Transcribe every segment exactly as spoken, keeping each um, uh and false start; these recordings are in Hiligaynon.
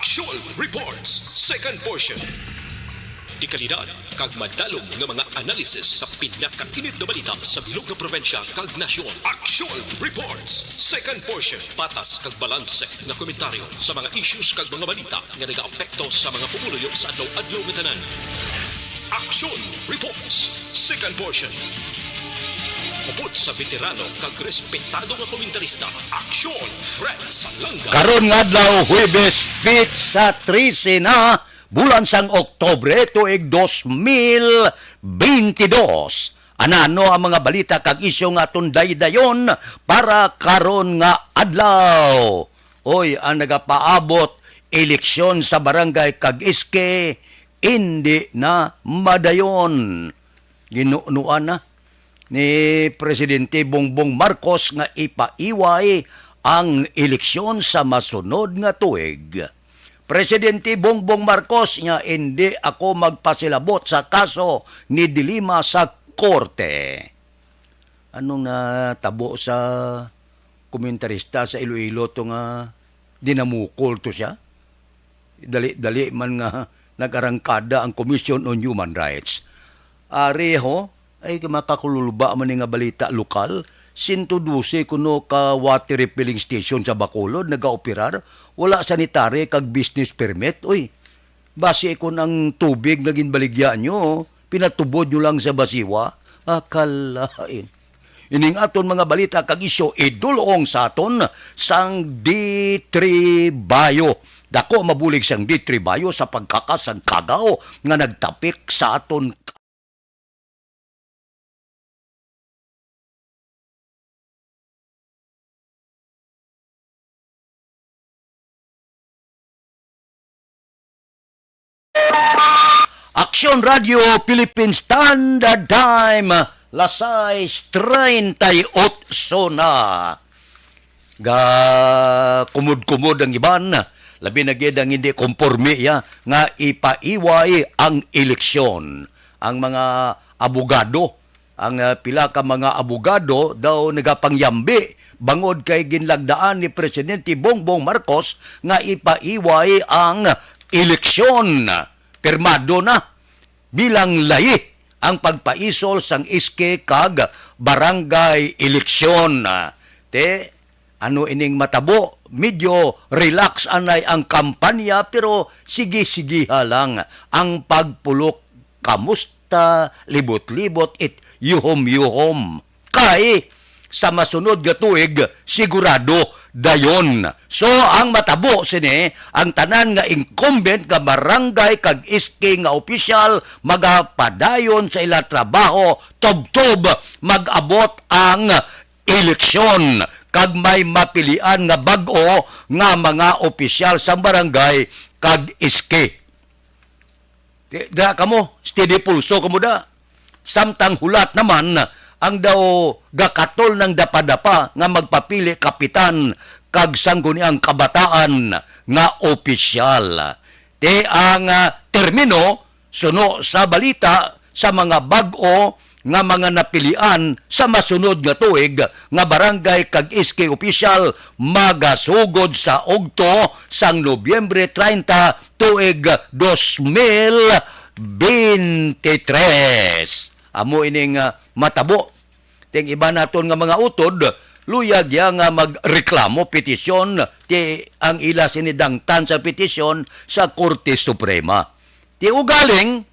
Action Reports, second portion. Dekalidad kag madalom nga mga analysis sa pinakainit nga balita sa bilog nga probinsya kag nasyon. Action Reports, second portion. Patas kag balanse nga komentaryo sa mga issues kag mga balita nga nagaapekto sa mga pumuluyo sa adlaw-adlaw nga tanan. Action Reports, second portion. Upod sa veterano kag respetado nga komentarista, Action Fred Salanga. Karon nga adlaw, Huwebes, petsa trese na, bulan sang Oktubre, tuig dos mil bentidós. Anano ang mga balita kag isyu nga aton daydayon para karon nga adlaw? Oy, ang nagapaabot eleksyon sa barangay kag iske, indi na madayon. Ginunuan na ni Presidente Bongbong Marcos nga ipaiway ang eleksyon sa masunod nga tuig. Presidente Bongbong Marcos nga, "Indi ako magpasilabot sa kaso ni De Lima sa korte." Anong natabo sa komentarista sa Iloilo to nga dinamukol to siya? Dali-dali man nga nag-arangkada ang Commission on Human Rights. Ari ho, ay makakululba man ni nga balita lokal, sento dose kuno ka water refilling station sa Bacolod nagaoperar, wala sanitary kag business permit. Uy, basi kon ang tubig nga ginbaligya nyo, pinatubod nyo lang sa basiwa, akalain. Ining aton mga balita kag isyu idulong sa aton sang D three Bayo. Dako mabulig sang D three Bayo sa pagkakasangkagaw nga nagtapik sa aton. Action Radio Philippine Standard Time, las sais treinta y ocho na. Gakumod-kumod ang iban, labi na gid ang hindi komporme, ya, nga ipaiway ang eleksyon. Ang mga abogado, ang, ah, pila ka mga abogado daw nagapangyambi bangod kay ginlagdaan ni Presidente Bongbong Marcos nga ipaiway ang eleksyon. Pirmado na bilang layi ang pagpaisol sang iske kag barangay eleksyon. Te, ano ining matabo? Medyo relax anay ang kampanya, pero sige-sigiha lang ang pagpulok. Kamusta? Libot-libot it yuhom-yuhom. Kay sa masunod nga tuig, sigurado dayon. So, ang matabo sini, ang tanan nga incumbent nga barangay kag iske nga opisyal magapadayon sa ila trabaho, tubtob mag-abot ang eleksyon kag may mapilian nga bag-o nga mga opisyal sang barangay kag iske. Di, da kamo, steady pulso kamo da. Samtang hulat naman ang daw gakatol ng dapadapa nga magpapili kapitan kag sangguniang kabataan nga opisyal. Ti ang, ah, termino suno sa balita sa mga bag-o nga mga napilian sa masunod nga tuig nga barangay kag S K official magasugod sa ugto sang Nobyembre treinta, tuig dos mil beintitrés. Amo ining, ah, matabo. Ting iba naton nga mga utod, luyag ya nga magreklamo, petisyon, ti ang ila sinidangtan sa petisyon sa Korte Suprema. Ti ugaling,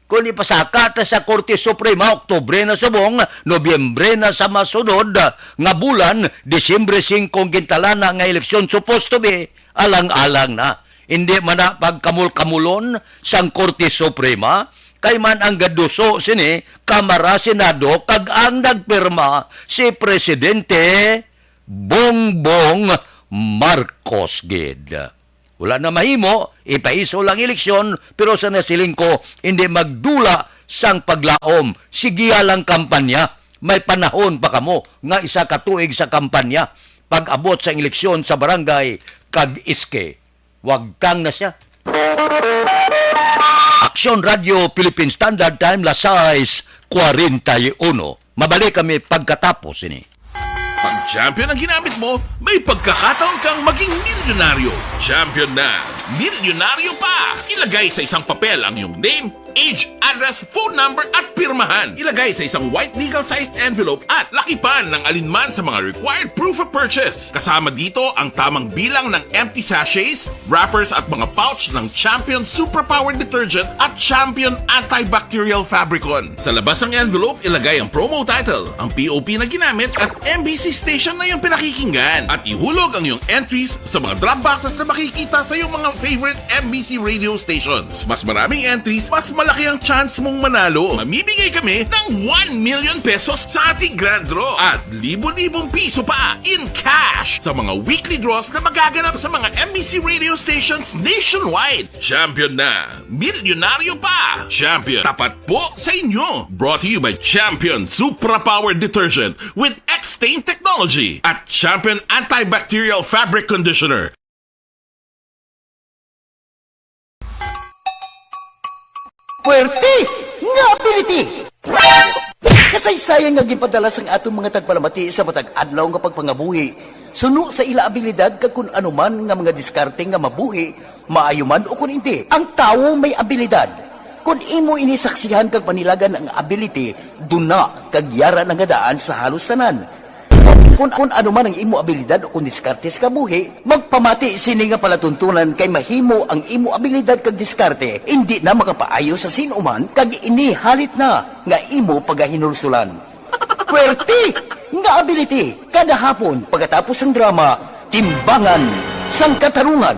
kung ipasaka ta sa Korte Suprema, Oktubre na subong, Nobyembre na sa masunod nga bulan, Disyembre singko ang gintalana nga eleksyon, supposed to be, alang-alang na. Hindi man na pagkamul-kamulon sang Korte Suprema, kay man ang gaduso sini, Kamara, Senado, kag ang nagpirma si Presidente Bongbong Marcos gid. Wala na mahimo, ipaisol ang eleksyon, pero sa nasiling ko, hindi magdula sang paglaom. Sigiha lang kampanya. May panahon pa kamo nga isa ka tuig sa kampanya. Pag-abot sang eleksyon sa barangay kag iske, wagtang na siya. Aksyon Radio Philippine Standard Time, las sais cuarenta y uno. Mabalik kami pagkatapos ini. Pag champion ang ginamit mo, may pagkakataon kang maging milyonaryo. Champion na Milyonaryo pa! Ilagay sa isang papel ang iyong name, age, address, phone number, at pirmahan. Ilagay sa isang white legal-sized envelope at lakipan ng alinman sa mga required proof of purchase. Kasama dito ang tamang bilang ng empty sachets, wrappers, at mga pouch ng Champion Suprapower Detergent at Champion Antibacterial Fabricon. Sa labas ng envelope, ilagay ang promo title, ang P O P na ginamit, at M B C station na iyong pinakikinggan. At ihulog ang iyong entries sa mga drop boxes na makikita sa iyong mga favorite M B C radio stations. Mas maraming entries, mas malaki ang chance mong manalo. Mamimigay kami ng one million pesos sa ating grand draw at libo-libong piso pa in cash sa mga weekly draws na magaganap sa mga M B C radio stations nationwide. Champion na! Milyonaryo pa! Champion, tapat po sa inyo! Brought to you by Champion Supra Power Detergent with X-Stain Technology at Champion Antibacterial Fabric Conditioner. Puwerte nga ability! Kasaysayan nga ginpadala sang aton mga tagpalamati sa matag adlaw nga pagpangabuhi, suno sa ila abilidad kag kun ano man nga mga diskarte nga mabuhi, maayo man o kun indi. Ang tawo may abilidad. Kun imo ini saksihan kag panilagan ang ability, duna kag yara na nga daan sa halos tanan. Kun, kun ano man ang imo abilidad o kun diskarte sa kabuhi, magpamati sini nga palatuntunan kay mahimo ang imo abilidad kag diskarte indi na makapaayo sa sin-o man kag ini halit na nga imo pagahinulsulan. Puwerte nga ability kada hapon pagkatapos sang drama, Timbangan sang Katarungan.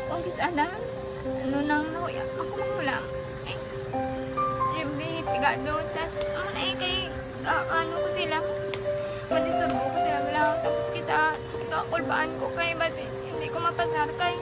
Kung kis-, ana, ano nang nahuya, ako manghulam. Eh, J B, pigado, tas, ano na eh, kay, ah, ano ko sila, madisurbo ko sila, wala, tapos kita, kakulbaan ko kay, basi, hindi ko mapasar kay.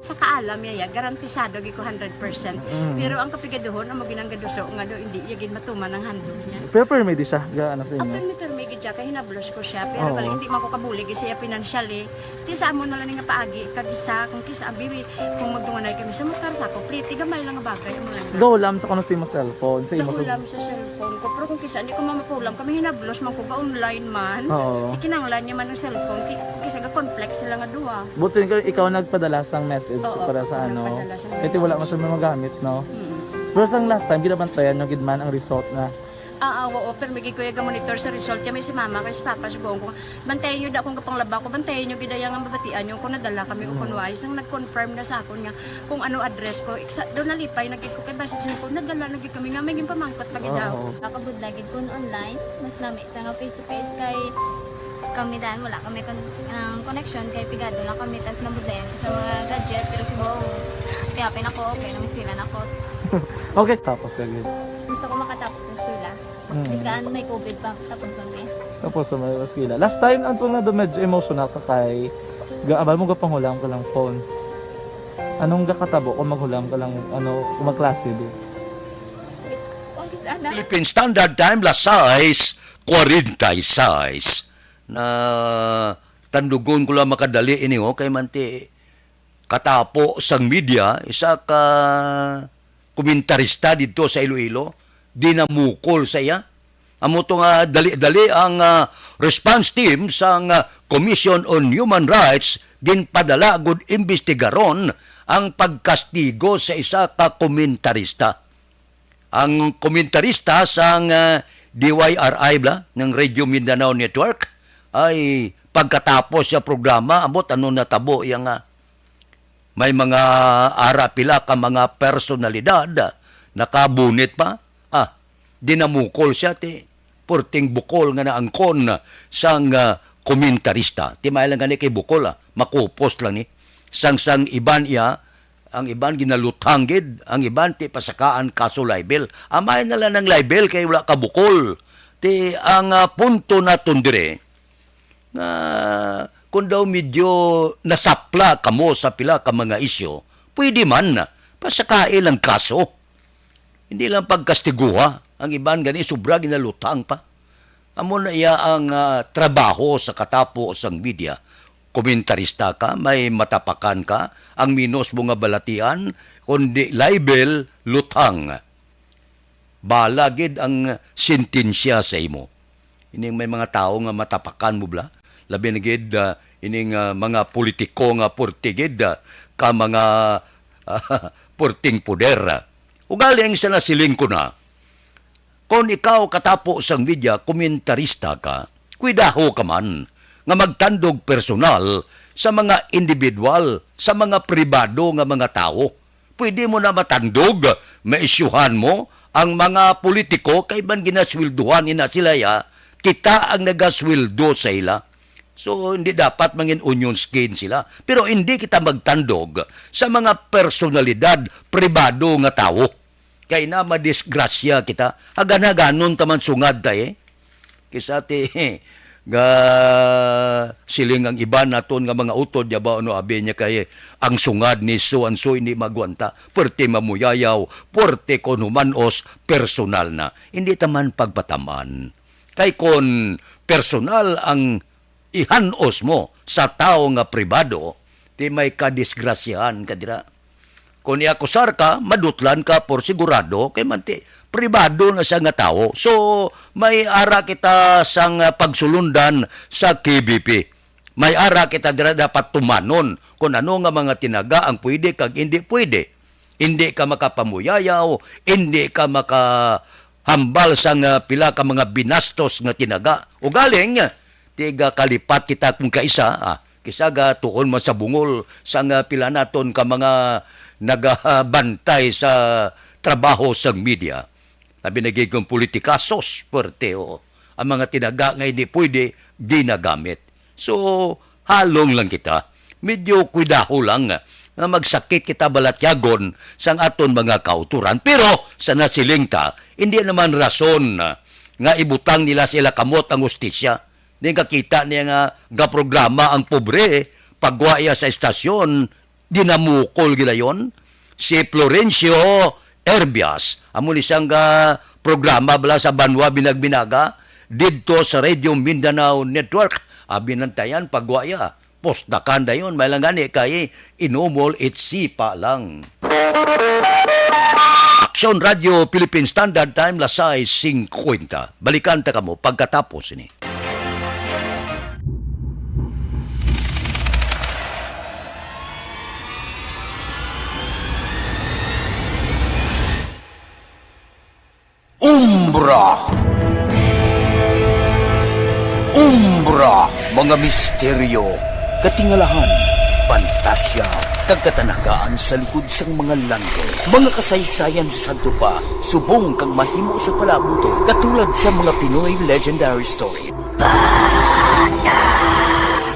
Sa kaalam niya, ya, garantisado gid ko hundred percent. Mm. Pero ang kapigaduhon, amo ginang gaduso nga do, hindi iya gid matuman ang handle niya. Pero permi di siya, ga, ano sa imo? Ang permi, permi gid siya, kay hinablos ko siya. Pero Oo. bali, hindi man ko kabulig siya financially. Ti sa amo na lang nga paagi, kag isa, kung kisa, abi, kung magdunganay kami sa motor, sa ako, pliti, gamay lang nga bagay, amo lang. Gahulam sa kuno sa imo cellphone, sa imo Gahulam sa cellphone ko. Pero kung kisa, hindi ko mamapulam, kami hinablos man ko, ga-online man. Oo. Ikinanglan niya man ang cellphone, ki-, kisa ga-conflict sila nga duha. But since ikaw nagpadala sang message Oo, para sa ako ano, nagpadala sang kaya wala message. man siya magamit, no? Mm. Pero sang last time, ginabantayan nyo gid man ang result na. Ah, ah, oo, pero may gid ko yung monitor sa result. Kaya may si mama, kay si papa, si buong ko. Bantayan nyo da kung kapanglaba ko, bantayan nyo gid ang mabatian nyo kung nadala kami o Mm. kung wais. Nang nag-confirm na sa akon nga kung ano address ko, iksa, doon nalipay na gid ko kay basta siya ko, nadala na gid kami nga may ginpamangkot pa gid daw. Oo. Nakabudla gid kun online, mas nami sa nga face to face kay kami dan wala kami kon-, ang connection kay pigado lang kami tas nabudlayan ko sa mga gadget pero si Bong, kaya pinako okay na miskilan ako. Okay, tapos ka gid. Gusto ko makatapos sa eskwela. Mm. Bis kaan may covid pa, tapos ang eh. Tapos sa mga eskwela. Last time, ang tunga do medyo emotional ka kay ga-, abal mo gapanghulam ka lang phone. Anong gakatabo kung maghulam ka lang, ano, kung magklase di? Kung kis-, ana. Philippine Standard Time, las sais cuarenta y seis. Na tandugon ko lang makadali ini, oh, kay manti katapo sang media, isa ka komentarista didto sa Iloilo, dinamukol sa iya. Amo to nga dali-dali ang, ah, response team sang, ah, Commission on Human Rights ginpadala gud imbestigaron ang pagkastigo sa isa ka komentarista. Ang komentarista sang, ah, D Y R I bala, ng Radio Mindanao Network, ay pagkatapos sa programa, ambot ano natabo iya nga may mga ara pila ka mga personalidad, nakabunit pa. Ah, dinamukol siya, ti, purting bukol nga naangkon sang, ah, komentarista. Ti, may lang gani kay bukol, ah, makupos lang ni. Sang, sang iban iya, ang iban ginaluthang gid, ang iban ti pasakaan kaso libel. Amay na lang ang libel kay wala ka bukol. Ti, ang, ah, punto naton dire, nga kung daw medyo nasapla kamo sa pila ka mga isyu, pwede man, pasakai lang kaso. Hindi lang pagkastiguha, ang iban gani sobra ginaluthang pa. Amo na iya ang, ah, trabaho sa katapo sang media. Komentarista ka, may matapakan ka, ang menos mo nga balatian, kundi libel, luthang. Bala gid ang sentensya sa imo. Ining may mga tawo nga matapakan mo bala, labi na gid, ah, ining, ah, mga politiko nga purti gid, ah, ka mga, ah, purting poder. Ugaling sa nasiling ko na, kon ikaw katapo sang media, komentarista ka, kuidaho ka man nga magtandog personal sa mga individual, sa mga pribado nga mga tawo. Pwede mo na matandog, maisyuhan mo ang mga politiko kay man ginasweldohan ina sila ya, kita ang nagasweldo sa ila. So, hindi dapat mangin onion skin sila. Pero hindi kita magtandog sa mga personalidad, pribado nga tawo. Kay na madisgrasya kita. Hagan-haganon taman sungad ta, eh. Kisa ti, ga siling ang iban naton nga mga utod, ya ba, ano, abi niya kay ang sungad ni so and so hindi magwanta. Pwerte mamuyayaw, pwerte kon humanos, personal na. Hindi taman pagpataman. Kay kon personal ang ihanos mo sa tawo nga pribado, ti may kadisgrasyahan ka dira. Kung iakusar ka, madutlan ka por sigurado, kay man ti pribado na siya nga tawo. So, may ara kita sang, ah, pagsulundan sa K B P. May ara kita dira dapat tumanon kung ano nga mga tinaga ang pwede kag hindi pwede. Hindi ka makapamuyayaw, hindi ka makahambal sang, ah, pila ka mga binastos nga tinaga. Ugaling, tiga kalipat kita kung kaisa, ah, kisa ga tuon man sa bungol sang, ah, pila naton ka mga nagabantay sa trabaho sang media. Labi na gid kung politikasos, puwerte, oo. Ang mga tinaga nga hindi pwede, ginagamit. So, halong lang kita. Medyo kuidaho lang nga magsakit kita balatyagon sang aton mga kauturan. Pero, sa nasiling ta, hindi naman rason, ah, nga ibutang nila sila kamot ang hustisya. Di kakita niya nga gaprograma ang pobre, pagwa iya sa estasyon, dinamukol gilayon. Si Florencio Erbias, amo ni siyang ga programa bala sa Banwa Binagbinaga, didto sa Radio Mindanao Network. Abinantayan, pagwa iya. Postakan dayon, may lang gani kay inumol it sipa lang. Aksyon Radio Philippine Standard Time, las sais singkwenta. Balikan ta kamo pagkatapos ini. Umbra. Umbra, mga misteryo, katingalahan, pantasya, kag katanagaan sa likod sang mga langgam. Mga kasaysayan sa sadto pa, subong kag mahimo sa palaabuton, katulad sa mga Pinoy legendary story.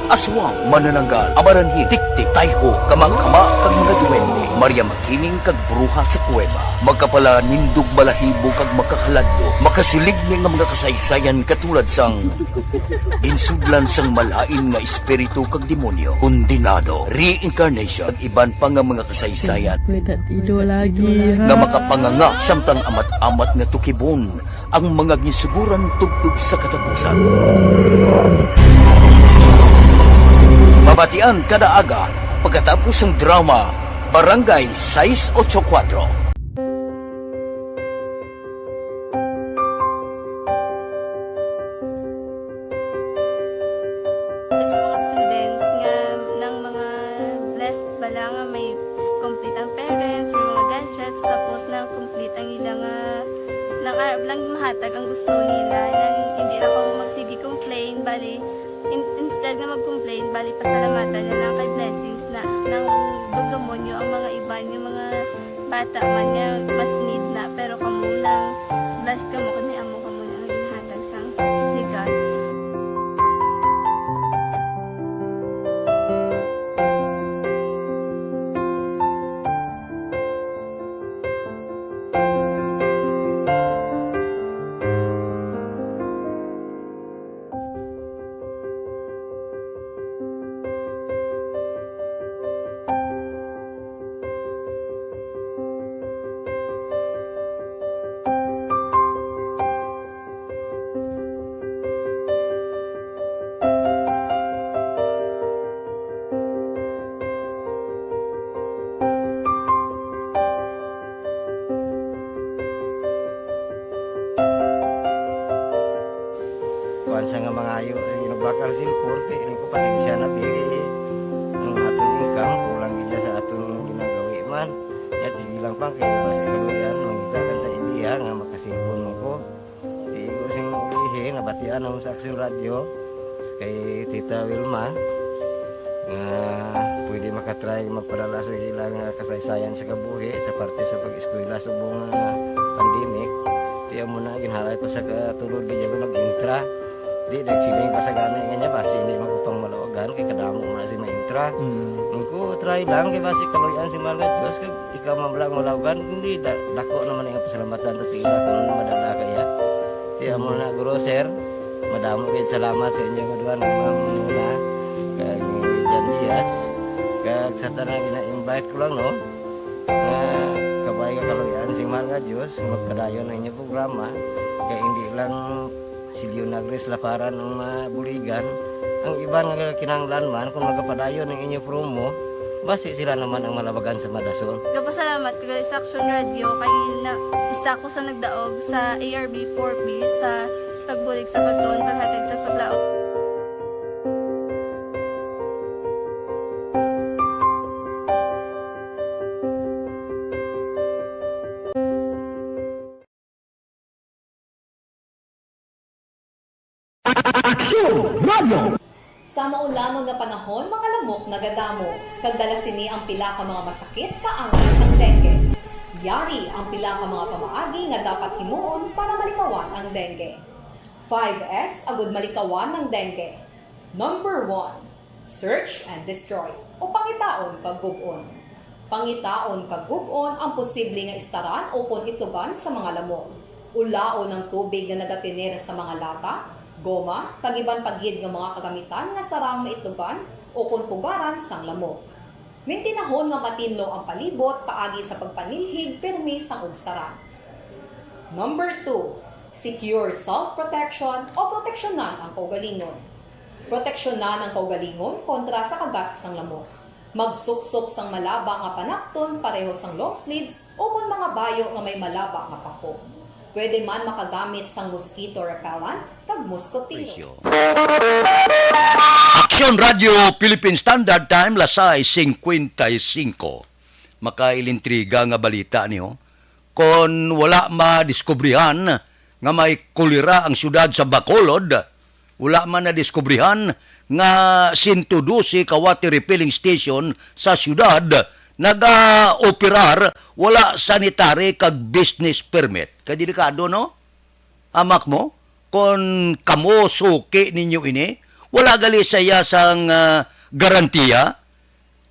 Aswang, manananggal, amaranhit, tiktik, tayho, kamangkama, kag mga duwende. Maria Makiling kag bruha sa kuweba. Makapalanindog balahibo kag makahaladlok. Makasiling ni nga mga kasaysayan katulad sang ginsudlan sang malain nga espiritu kag demonyo, kondenado, reincarnation, kag iban pa nga mga kasaysayan. May tatido lagi, ha? Nga makapanganga samtang amat-amat nga tukibon ang mga ginsuguran tubtob sa katapusan. Mabatian kada aga pagkatapos sang drama Barangay sais ocho kuwatro. Nang arab lang mahatag ang gusto nila, nang hindi na ko magsige complain, bali, in-, instead nga mag-complain, bali, pasalamatan na lang kay blessings na, nang dugdumonyo ang mga iban, yung mga bata man nga mas need na, pero kamo lang, blessed kamo kay may amo kamo na nga ginhatag sang God. Kuwan sa nga mangayo sa ginabakal cellphone, kay rin ko pasensya na, diri ang aton income, kulang gid sa aton ginagawi man. Yat, sige lang pa, kay basi kaluyan, mangita lang ta ideya nga makasilpon mo ko. Di ko sing ulihi, nabatian ako sa Action Radio, kay Tita Wilma, nga pwede makatry magpadala sa ila nga kasaysayan sa kabuhi sa parte sa pag-eskwela subong nga pandemic. Di amo na, ginhalay ko sa katulod, di ako nag-intra. Di, nagsiling pa sa gani nga niya, basi hindi man ko pang malawagan, kay kadamo mo na si maintra. Mm. Ang ko, try lang, kay basi kaluyan si mahal nga Diyos, kag ikaw man lang malawagan, hindi, da-, dako naman ang pasalamatan ta sa ila kung madala kaya. Kaya mo na, guro, sir, madamo kayo salamat sa inyo nga duha nga mga muna, kag ni Jan Diaz, kag sa tanan gina-invite ko lang, no, nga kabay nga kaluyan si mahal nga Diyos, magpadayon ang inyong programa, kay hindi lang si Leonagris Laparan ang mabuligan, ang iban nga kinahanglan man, kung magapadayon ang inyo promo, basi sila naman ang malabagan sa madasol. Gapasalamat ko sa Action Radio kay na, isa ko sa nagdaog sa A R B four B sa pagbulig sa pagtuon, paghatag sa paglaom. Aksyon Radio! Sa maulanon nga panahon, mga lamok nagadamo, kag dala sini ang pila ka mga masakit kaangay sang dengue. Yari ang pila ka mga pamaagi nga dapat himuon para malikawan ang dengue. Five S agud malikawan ang dengue. Number one, search and destroy, o pangitaon kag gub-on. Pangitaon kag gub-on ang posible nga istaran ukon itlugan sa mga lamok. Ulaon ang tubig nga nagatener sa mga lata, goma, kag iban pa gid nga mga kagamitan nga sarang maitlugan ukon pugaran sang lamok. Mintinahon nga matinlo ang palibot paagi sa pagpanilhig pirmi sang ugsaran. Number two, secure self-protection o proteksyonan ang kaugalingon. Proteksyonan ang kaugalingon kontra sa kagat sang lamok. Magsuksok sang malaba nga panapton pareho sang long sleeves ukon mga bayo nga may malaba nga pako. Pwede man makagamit sang mosquito repellent kag mosquitero. Presyo. Aksyon Radio Philippine Standard Time, las sais cincuenta y cinco. Makailintriga nga balita niyo. Kon wala madiskubrihan nga may kolera ang siyudad sa Bacolod, wala man nadiskubrihan nga sento dose ka water refilling station sa siyudad nagaoperar wala sanitary kag business permit. Kay delikado, no? Amak mo, kon kamo suki ninyo ini, wala gali sa iya sang, ah, garantiya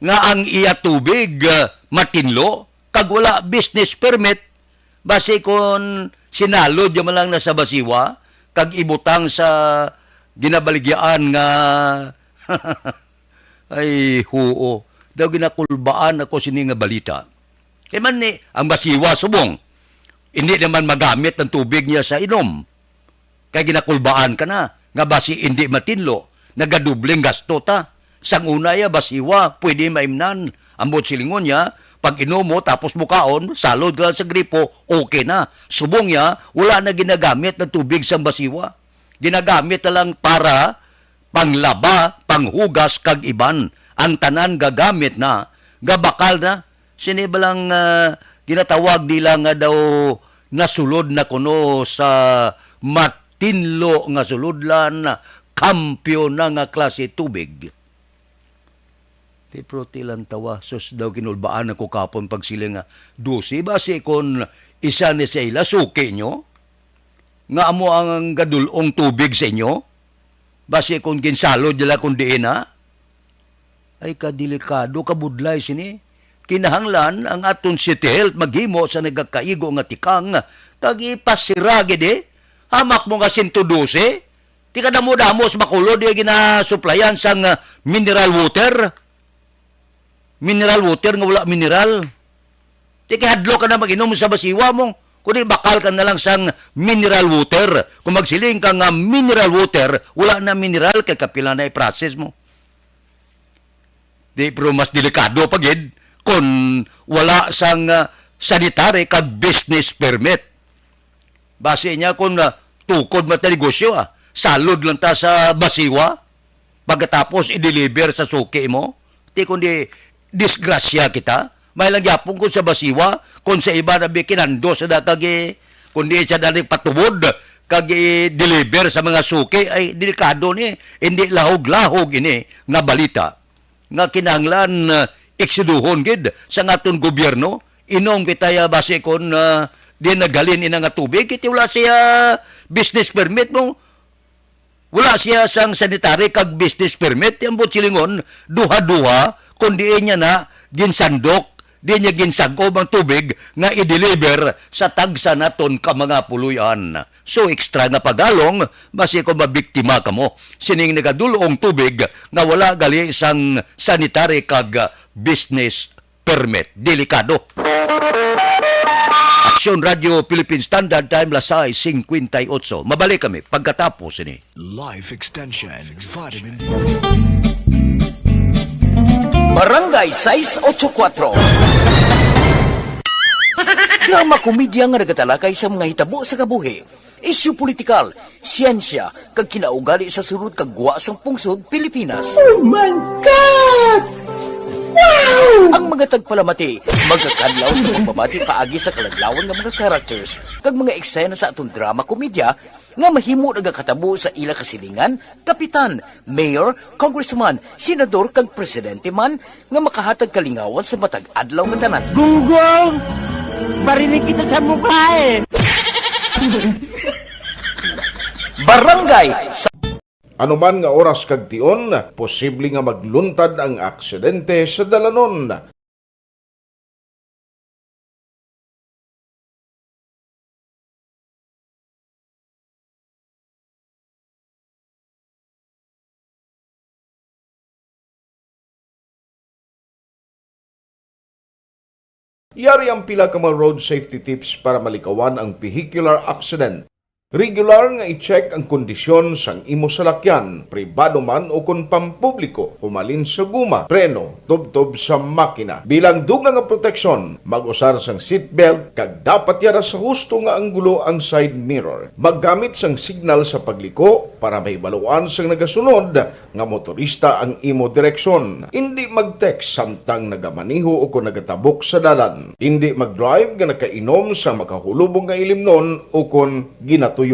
nga ang iya tubig, ah, matinlo kag wala business permit, basi kon sinalod niya man lang na sa basiwa kag ibutang sa ginabaligyaan nga, ay, huo. Daw ginakulbaan ako sini nga balita. Kay man ni, ang basiwa subong, hindi naman magamit ang tubig niya sa inom. Kay ginakulbaan ka na, nga basi indi matinlo, nagadobleng gasto ta. Sang una ya, basiwa, pwede maimnan. Ambot silingon niya, pag inom mo, tapos mukaon, salod ka lang sa gripo, okay na. Subong ya, wala na ginagamit na tubig sang basiwa. Ginagamit na lang para panglaba, panghugas, kag iban. Ang tanan gagamit na, gabakal na. Sini ba lang, ah, ginatawag nila nga daw nasulod na kuno sa matinlo nga sulodlan, kampiyon na nga klase tubig. Ti, pero ti lang tawa, sus, daw kinulbaan ako kapon pagsiling nga dose, basi kon isa ni sa ila suki nyo, nga amo ang gadul-ong tubig sa inyo, basi kon ginsalod nila kon diin na. Ay, kadelikado, kabudlay sini. Kinahanglan ang aton City Health maghimo sa nagakaigo nga tikang, kag ipasira gid, eh. Hamak mo nga sento dose, ti kadamo-damo sa Bacolod, eh, ginasuplayan sang, ah, mineral water. Mineral water nga wala mineral. Ti kay hadlok ka na mag-inom sa basiwa mo. Kundi bakal ka na lang sang mineral water. Kung magsiling ka nga mineral water, wala na mineral kay kapila na i-process mo. Di, pero mas delikado pa gid kung wala sang, ah, sanitary kag business permit. Basi niya kung, ah, tukod man ta negosyo, ah, salod lang ta sa basiwa, pagkatapos i-deliver sa suki mo, ti kundi disgrasya kita. May lang gyapon kung sa basiwa, kung sa iba na bi kinando sa da kag i-, kundi siya na nagpatubod kag i-deliver sa mga suki, ay delikado ni, hindi lahog-lahog ini nga balita nga kinahanglan, ah, eksiduhon gid sa aton gobyerno. Inom kita ya basi kon, ah, di naghalin ina nga tubig, kiti wala siya business permit mo. Wala siya sang sanitary kag business permit. Ti ambot silingon, duha-duha, kon diin niya na ginsandok, di niya ginsag-ob ang tubig nga i-deliver sa tagsa naton ka mga puloy-an. So, extra nga pagalong, basi kung mabiktima kamo sining nagadul-ong tubig nga wala gali sang sanitary kag business permit. Delikado. Aksyon Radio Philippine Standard Time, las sais cincuenta y ocho. Mabalik kami pagkatapos ini. Life Extension Vitamin D three. Barangay sais ocho kuwatro. Drama komedya nga nagatalakay sa mga hitabo sa kabuhi, isyu politikal, siyensya, kag kinaugali sa sulod kag gwa sang pungsod Pilipinas. Oh my God! Wow! Ang mga tagpalamati magakadlaw sa pagbabati paagi sa kaladlawan nga mga characters kag mga eksena sa aton drama komedya nga mahimo nagakatabo sa ila kasilingan, kapitan, mayor, congressman, senador, kag presidente man nga makahatag kalingawan sa matag adlaw nga tanan. Gunggong! Barinig kita sa mukha eh! Barangay sa Anuman nga oras kag tion, posible nga magluntad ang aksidente sa dalanon. Yari ang pila ka mga road safety tips para malikawan ang vehicular accident. Regular nga i-check ang kondisyon sang imo salakyan, pribado man o kon pampubliko, humalin sa guma, preno, tubtob sa makina. Bilang dugang nga proteksyon, mag-usar sang seatbelt kag dapat yara sa husto nga anggulo ang side mirror. Maggamit sang signal sa pagliko para mahibaluan sang nagasunod nga motorista ang imo direksyon. Indi mag-text samtang nagamaneho o kon nagatabok sa dalan. Indi mag-drive nga nakainom sa makahulubong nga ilimnon o kon ginatuyo.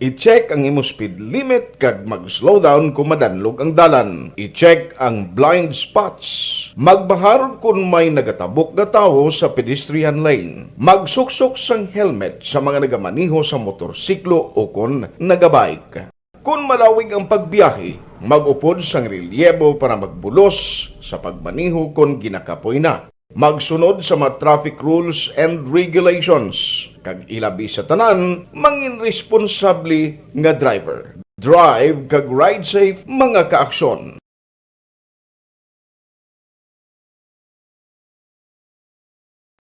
I-check ang imo speed limit kag mag-slow down kon madanlog ang dalan. I-check ang blind spots. Magbahar kon may nagatabok nga tawo sa pedestrian lane. Magsuksok sang helmet sa mga nagamaneho sa motorsiklo o kon nagabike. Kon malawig ang pagbiyahe, mag-upod sang relyebo para magbulos sa pagmaneho kon ginakapoy na. Magsunod sa mga traffic rules and regulations, kag ilabi sa tanan, mangin responsable nga driver. Drive kag ride safe, mga kaaksyon.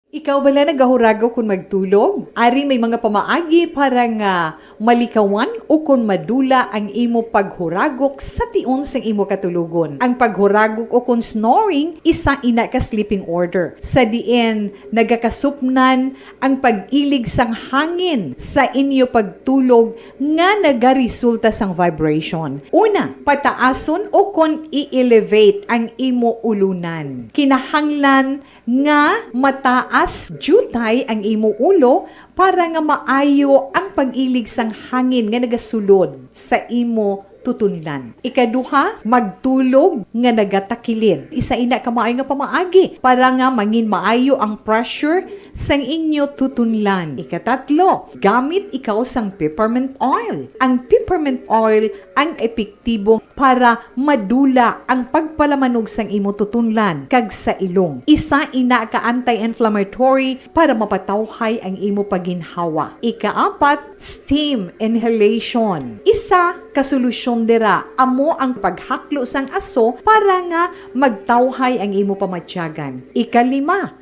Ikaw bala nagahuragaw kon magtulog? Ari may mga pamaagi para nga malikawan ukon madula ang imo paghuragok sa tion sang imo katulogon. Ang paghuragok ukon snoring, isa ina ka sleeping order, sa diin nagakasupnan ang pag-ilig sang hangin sa inyo pagtulog nga nagaresulta sang vibration. Una, pataason ukon i-elevate ang imo ulunan. Kinahanglan nga mataas diutay ang imo ulo para nga maayo ang pag-ilig sang hangin nga nagasulod sa imo tutunlan. Ikaduha, magtulog nga nagatakilid. Isa ina ka maayo nga pamaagi para nga mangin maayo ang pressure sang inyo tutunlan. Ikatatlo, gamit ikaw sang peppermint oil. Ang peppermint oil ang epektibo para madula ang pagpalamanog sang imo tutunlan kag sa ilong. Isa ina ka anti-inflammatory para mapatawhay ang imo paginhawa. Ikaapat, steam inhalation. Isa ka solusyon dira amo ang paghaklo sang aso para nga magtawhay ang imo pamatyagan. Ikalima,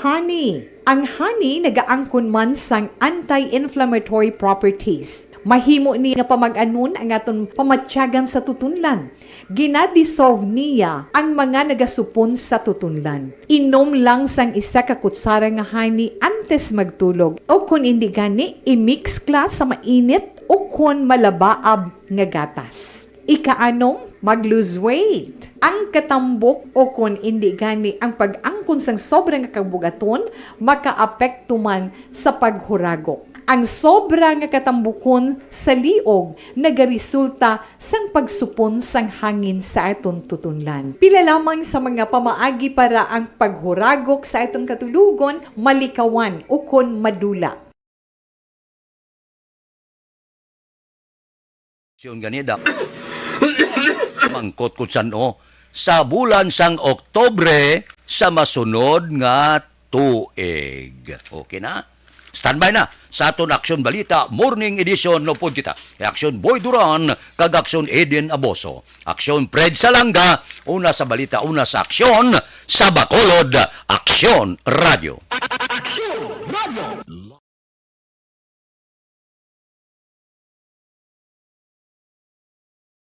honey. Ang honey nagaangkon man sang anti-inflammatory properties. Mahimo ni nga pamag-anon ang aton pamatyagan sa tutunlan. Ginadissolve niya ang mga nagasupon sa tutunlan. Inom lang sang isa ka kutsara nga honey antes magtulog, o kon indi gani, i-mix kla sa mainit o kon malabaab nga gatas. Ikaanom, mag-lose weight. Ang katambok o kon indi gani ang pag-angkon sang sobra nga kabug-aton makaapekto man sa paghuragok. Ang sobra nga katambukon sa liog nagaresulta sang pagsupon sang hangin sa aton tutunlan. Pila lamang sa mga pamaagi para ang paghuragok sa aton katulogon malikawan ukon madula. Siyon gani da mangkot kung san-o sa bulan sang Oktobre sa masunod nga tuig. Okay na? Standby na sa aton Aksyon Balita Morning Edition. Upod kita, Aksyon Boy Duran kag Aksyon Eden Aboso. Aksyon Fred Salanga, una sa balita, una sa aksyon, sa Bacolod, Aksyon Radio.